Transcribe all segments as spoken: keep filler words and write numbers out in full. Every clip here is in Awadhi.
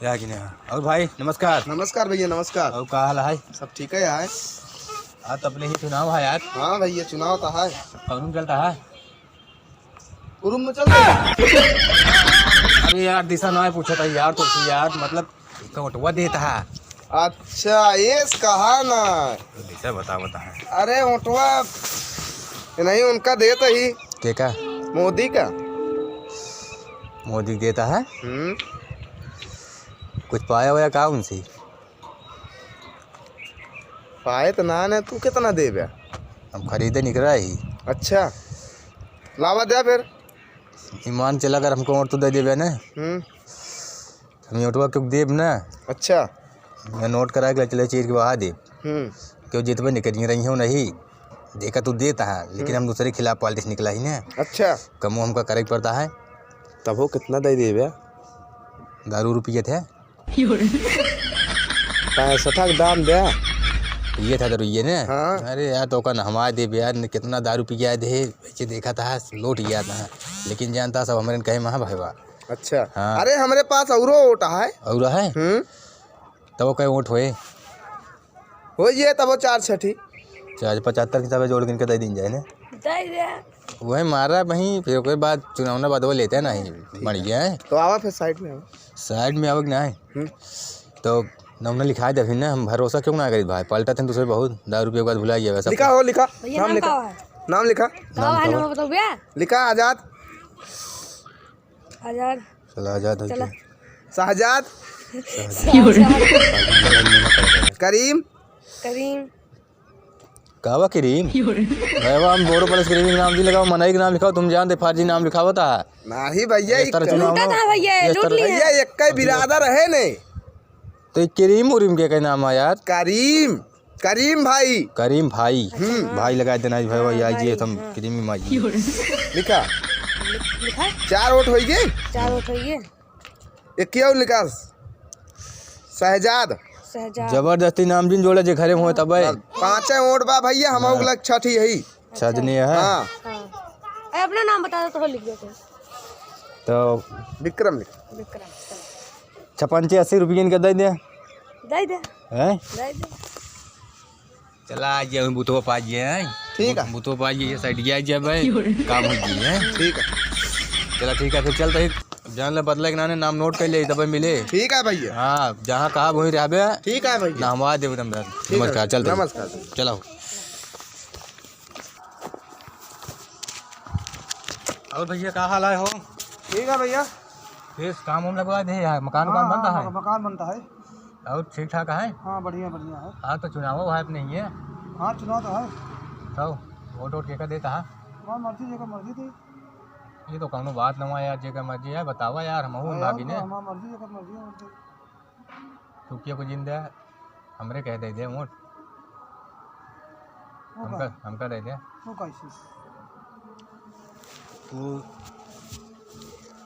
या कि नहीं? और भाई, नमस्कार। नमस्कार भैया, नमस्कार। और का हाल है? सब ठीक है यार। आज तो अपने ही चुनाव है यार। हाँ भैया, चुनाव तो है। कौन चलता है? कुरुम में चलता है। अरे यार, दिशा ना पूछा था यार, तो यार, मतलब, का वोटवा देता है। अच्छा, एस कहा ना। तो दिशा बता, बता है। अरे, वोटवा नहीं, उनका देता ही। के का? मोदी का। मोदी देता है? हम्म। कुछ पाया होया का उनसे? पाए तो ना, ना, तू कितना देबे? हम खरीदे निकला ही। अच्छा, लावा दे फिर। ईमान चला, अगर हमको वोट तो दे देबे ना। हम्म। हम वोटवा क्यों देब ना? अच्छा। मैं नोट करा के चले चीर के बहा देब। हम्म। क्यों जितबे निकल रही हो नहीं, देखा तू देता है, लेकिन हम्म। हम दूसरे खिलाफ पॉलिटिक्स निकला ही ना। अच्छा। कमो हमका करे के पड़ता है। तब वो कितना दे देबे? दारू रुपये थे। पैंसठ के दाम दे। ये था दारू ये ने? हाँ। अरे यार, तो का नहवा दे यार, कितना दारू पिया दे, ऐसे देखा था, लोट गया था। लेकिन जानता सब हमरे कहे महा भयवा। अच्छा। हाँ। अरे, हमरे पास औरो वोट है। और है? हम्म। तब वो कहे वोट होए? हो ये तब वो चार छठी। चार पचहत्तर के हिसाब से जोड़ के इनके दे दीन जाए ने। दे दे। वही मारा वहीं, फिर ओकर बाद चुनाव ना बाद वो लेते हैं नहीं। ठीक है। बढ़िया है। तो आवा फिर साइड में आवा। साइड में आवे कि नहीं? हम्म। तो नाम ना लिखा दे फिर ना, हम भरोसा क्यों ना करी भाई, पलटा थे दूसरे बहुत, दारू पिए के बाद भुला गया वैसा। लिखा हो, लिखा। भैया, नाम नाम लिखा। का है? नाम लिखा। का नाम है, लिखा। नाम बताओ भैया। लिखा आजाद। आजाद। चला आजाद हो चला। गया। शाहजाद। शाहजाद। करीम। करीम। कावा करीम? भाई, हम बोरो प्लस करीम के नाम जी लगाओ, मनई के नाम लिखाओ, तुम जानते फर्जी नाम लिखावत है। नहीं भैया, इस तरह एक चुनाव लूटा ना था भैया, इस लूट तरह लिए। भैया, एक का बिरादर है ने। तो ये करीम उरीम के, के नाम है यार? करीम, करीम भाई। करीम भाई। हम्म। भाई लगा देना भाई, भाई, हाँ, आज ये भाई, तुम हाँ। करीमी माई। लिखा। लिखा? चार वोट होइगे? चार वोट होइगे। एक और लिखा, शहजाद। शहजाद। जबरदस्ती नाम जिन जोड़े जे घरे हुए तबे। बस, पाँचे वोट बा भैया, हम हाँ। अगला छठी यही। अच्छा, जने है। हाँ। हाँ। ए, अपना नाम बता दो तो लिख देते हैं। तो विक्रम लिख। विक्रम, चलो। छप्पन चे अस्सी रुपये इनका दे दे। दे दे। हैं? दे दे। चला, आज ये बुतवा पा गए हैं। ठीक है। बुतवा पा गए, ये साइड गया जब है, काम हो गई है। ठीक है। चला, ठीक है, फिर चलते ही जान ले बदले के नाने नाम नोट कर ले, तब मिले। ठीक है भैया। हाँ, जहाँ कहा वहीं रहबे। ठीक है भैया। ना हम आ देबे तुम। ठीक है। नमस्कार, चलते ही। नमस्कार। चलो। और भैया, का हाल है हो? ठीक है भैया। फिर काम वाम लगवा दे यार, मकान उकान हाँ, बनता है? मक-, मकान बनता है। और ठीक ठाक है? हाँ, बढ़िया, बढ़िया है। हाँ, तो चुनाव है अपने ये? हाँ, चुनाव तो है। तो वोट वोट केका देता है? हमार मर्जी, जेकर मर्जी थी। ये तो कौनो बात ना हुआ यार, जेकर मर्जी है, बतावा यार, हम हाँ, भाभी यार, ने। हमार मर्जी, जेकर मर्जी है, मर्जी। सुखिया को जिंदा हमरे कह दे दे वोट। वो हमका, का? हमका दे दे। वो कैसे? तू,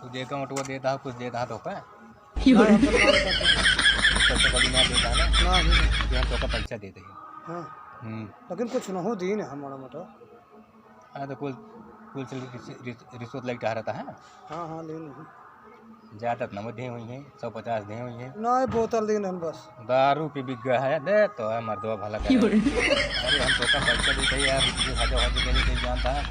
तू जेका वोटवा देता है, कुछ देता है तो का? ना, हम तो ना देता। पैसा कौड़ी ना देता है ना? ना, नहीं। जो हम तो का पैसा देते हैं। हाँ। हम्म। लेकिन कुछ ना हो दीन है हमारा मोटा। हाँ, तो कुल, कुल से रिस-, रिस-, रिश्वत लेके आ रहता है। हाँ, हाँ, ले ली। ज्यादा त नमक दे हुई है, सौ पचास दे हुई है। ना, ये बोतल दीन है बस। दारू पी बिक गया है, दे तो है मर्दवा भला करे। अरे, हम तो का पैसा देते हैं यार, रुपये खाते खाते के लिए जानता है।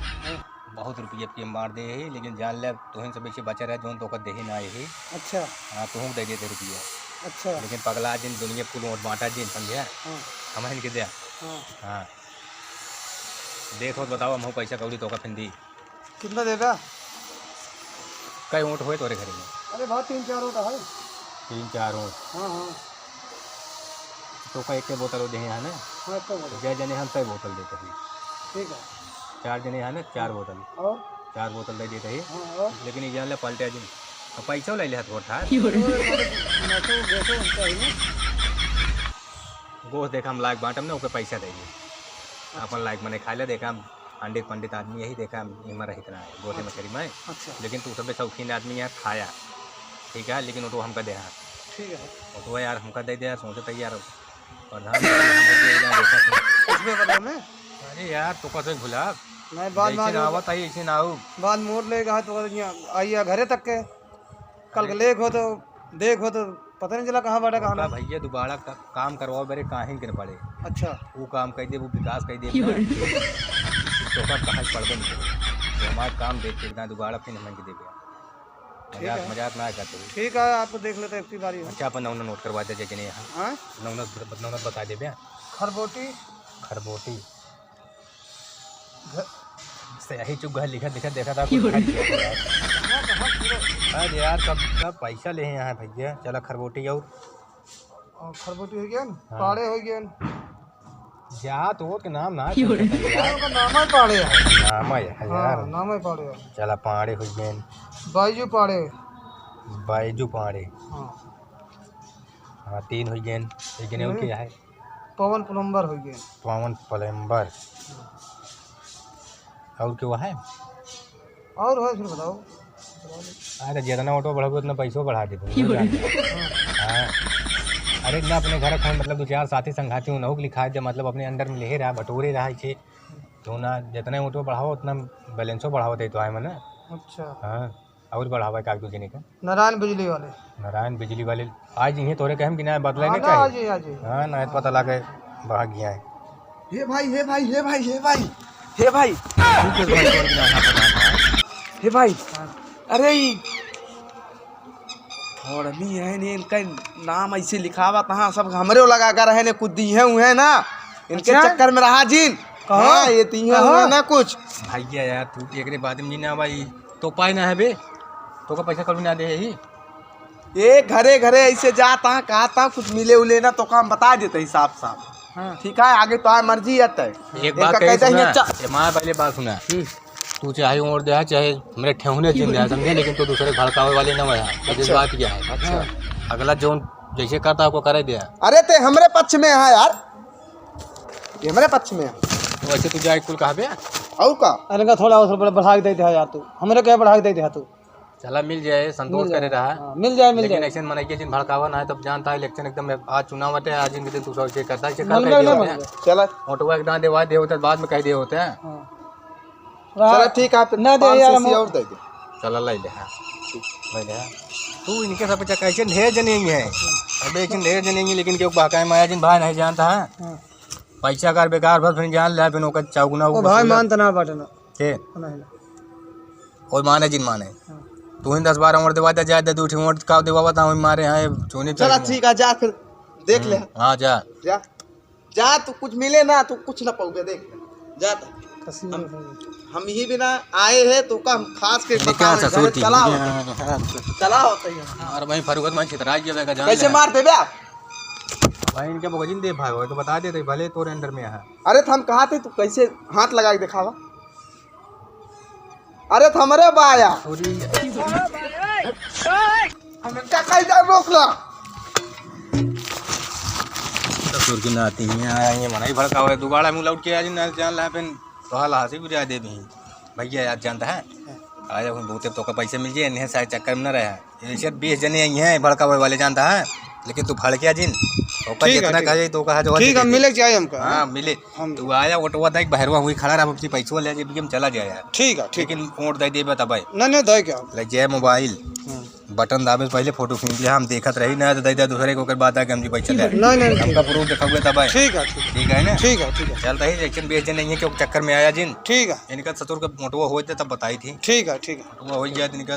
बहुत रुपये पी मार दे है, लेकिन जान ले, तुहिन सब ऐसे बचा रहे, जोन तो का दे ही ना है। अच्छा। हाँ, तुहूँ दे देते रुपया। अच्छा। लेकिन पगला जिन दुनिया कुल वोट बांटा जिन, समझे? हाँ। हम इनके दे। हाँ। हाँ। देख होत बताओ, हमहू पैसा कौड़ी तोका फिर दी। कितना देबा? कई वोट होए तोरे घरे में? अरे बा, तीन चार वोट है। तीन चार वोट? हाँ, हाँ। तोका एक के बोतल दे यहाँ ना? हाँ, एक के बोतल। जय जने हम कई बोतल देते हैं। ठीक है। चार जने यहाँ ना, चार बोतल। और? चार बोतल दे देते हैं। हाँ, और? लेकिन ये जान ले पलटे जिन। अब पैसा ले ले हाथ वोट था। अरे, मैं तो, मैं तो वैसे उनका ही ना। गोश्त देखा हम लायक बांटम ना, ओके पैसा देंगे। अच्छा। अपन लायक मने खा ले, देखा हम अंडे पंडित आदमी यही, देखा हम इमर रहित ना है, गोश्त में अच्छा। करी मैं। अच्छा। लेकिन तू सबसे शौकीन आदमी है, खाया, ठीक है, लेकिन वो तो हमका दे, हाँ। ठीक है। वो तो यार हमका दे दे यार, सोचत है यार, प्रधान। इसमें बदले में? अरे यार, तो कैसे भुला? नहीं, बाद में जैसे ना आवत है, ऐसे ना आऊ। बाद मोर ले गए तो यहाँ आई है घरे तक के। कल के अरे। लेख हो तो, देख हो तो पता नहीं चला कहाँ बाटे, कहाँ उनका नहीं। भैया दुबारा का, काम करवाओ बरे काहिन के न पड़े। अच्छा। वो काम कइ दे, वो विकास कइ दे अपना। तो का कहाँ पड़बे नहीं करे। तो हमार काम देख के ना दुबारा फिर हमन के देबे। ठीक मजाक, है। मजाक ना करते हो। ठीक है, आपको देख लेते हैं इतनी बारी हो। अच्छा, अपन नौना नोट करवा दे जने यहाँ। हाँ? नौना, नौना बता देबे। खरबोटी। खरबोटी। घ- सही चुक घर लिखा, लिखा, देखा था, कुछ घर लिखा था। अरे यार, कब, कब पैसा ले हैं यहाँ भैया? चला खरबोटी और। और खरबोटी हो गया ना? हाँ। पाड़े हो गया ना? जा, तो के नाम ना क्यों रे? यार। उनका नाम है पाड़े है। नाम है, हाँ, यार। नाम है पाड़े है। चला, पाड़े हो गए। बाइजू पाड़े। बाइजू पाड़े। हाँ। हाँ, तीन हो गए। एक ने और नहीं। क्या है? पवन प्लम्बर हो गए। पवन प्लम्बर। और क्यों है? और है, फिर बताओ। अरे, जितना ऑटो बढ़ाबे, उतना पैसो बढ़ा देबे। क्यों? हाँ। अरे, ना अपने घर का, मतलब, दो चार साथी संघाती उनहु के लिखा दे, मतलब, अपने under में लेहे रहा, बटोरे रहा, इसे। तो ना, जितना ऑटो बढ़ाओ, उतना बैलेंसो बढ़ाओ दे तो आए मने। अच्छा। हाँ। और बढ़ावा का एक दो जने का। नारायण बिजली वाले। नारायण बिजली वाले। आज इन्हें तोरे कहम कि ना बदले हाँ, में ना, चाहिए। आज ही, आज ही। हाँ, ना, पता लगे, भाग गया है। हे भाई, हे भाई, हे भाई, हे भाई, हे भाई। तू किस भाई को यहाँ पर आना है? हे भाई, हाँ। अरे, ई थोड़नी है ने, इनका नाम ऐसे लिखावा, तहाँ सब हमरे लगा कर रहे ने, कुछ दिए हुए ना, इनके अच्छा? चक्कर में रहा जिन। कहाँ? हाँ, ये दिए कहाँ? हुए ना कुछ। भैया यार, तू एकरे बात में नहीं ना भाई। तो पाए ना है बे, तोका पैसा कभी ना दे ही। ए, घरे घरे ऐसे जाता, कहता, कुछ मिले उले ना, तोका हम बता देते ही साफ साफ। हाँ। ठीक है, आगे तोहार मर्जी है तय। एक बात इनका कही कहते ही सुना, अच्छा। ए, माँ पहले बात सुना। हम्म। तू चाहे ओर दे, चाहे हमरे ठेहुने जिन दे, समझे, लेकिन तू दूसरे भड़कावे वाले ना है। तो इस अच्छा। बात क्या है? अच्छा। अगला जो जैसे करता है, आपको करे दे। अरे, ते हमरे पक्ष में है यार, ये हमरे पक्ष में है। तो वैसे तू जाए कुल कहा बे? और का? अरे, इनका थोड़ा और बढ़ा के दे दे यार तू, हमरे क्या बढ़ा के दे दे तू। चला मिल जाए, संतोष मिल जाए। करे रहा। हाँ, मिल जाए, मिल लेकिन जाए। ऐसे मनई के जिन भड़कावा ना है, तब जानता है election एकदम आज चुनाव आते हैं, आज इनके दिन तू सब चेक करता है, चेक मन करता में है ना दिया मन होता है। में। चला। वोटवा एक दान देवा दे होते, बाद में कह दिए होते हैं। हाँ। चला ठीक है, आप ना दे पाँच सौ यार, अस्सी हम और दे दे। चला ले ले, हाँ। ले ले, हाँ। तू इनके सब चक्कर ऐसे ढेर जने ही हैं। अबे ऐसे ढेर जने ही हैं, लेकिन क्यों बहकाए माया जिन भाई नहीं जानता है। हाँ। पैसा कर बेकार भर फिर जान ले, फिर ओकर चौगुना ओ ऊपर भाई सोलह। मान तना बाटे ना। के? नहीं, नहीं। ओए माने जिन माने। हाँ। तू ही दस बारह वोट देवा दे, जा दे, दू ठे वोट का देवा बता, ओए मारे हैं, चुनी चला, चुनी। ठीक है, जा फिर, देख ले। हम्म, हाँ, जा। जा। जा, तू कुछ मिले ना, तू कुछ ना पाओगे, देख ले। जा त। कसी हम, में है। हम ही बिना आए हैं, तो का हम खास के ये बतावे, क्या ससुर घर की? चला होता है। हाँ, हाँ। चला होता है। और वहीं फरुगत में छितरा गया, का जान कैसे ले। मार देबे आप? भाई, इनके बगजिन दे भाई, तो बता देते, भले तोरे under में है। अरे, तो हम कहा थे, तू कैसे हाथ लगा के दिखावा? अरे, तो हमरे बाया। अरे। हम इनका कहीं जा रोक ला। ससुर की नाती है, यहाँ ये मनाई भड़का हुआ है। दुगाड़ा मुँह लौट के आज ना जान ला, फिर तो हाल हासी बुझा दे भी। भैया यार जानता है, आज हम बहुते तोका पैसे मिल जाए, इन्हें सारे चक्कर में न रहा। ये सिर्फ बीस जने आई हैं भड़कावे वाले, जानता है, लेकिन तू भड़किया जिन, ओकर ठीक है, जितना ठीक है। कहे तो कहा जो ठीक है, मिले चाहिए हमका। हाँ, मिले। हम तू आया, ऑटोवा देख, बहरवा हुई खड़ा रहा, अपनी पैसवा ले जेबी में चला जाए यार। ठीक है, ठीक। लेकिन वोट दे देबे तबे। नहीं, नहीं, दे क्या? ले जे मोबाइल, हम्म। बटन दाबे से पहले फोटो खींच लिया, हम देखत रही ना, तो दे दे दूसरे को, ओकर बाद आके हम जी पैसा ले। नहीं, नहीं, हमका ठीक। प्रूफ दिखावे तबे। ठीक है, ठीक। ठीक है ना? ठीक है, ठीक है। चलता ही, लेकिन बीस जने आई हैं, क्यों चक्कर में आया जिन? ठीक है। इनका ससुर का मोटवा होते तब बताई थी। ठीक है, ठीक है। मोटवा हो गया तो इनका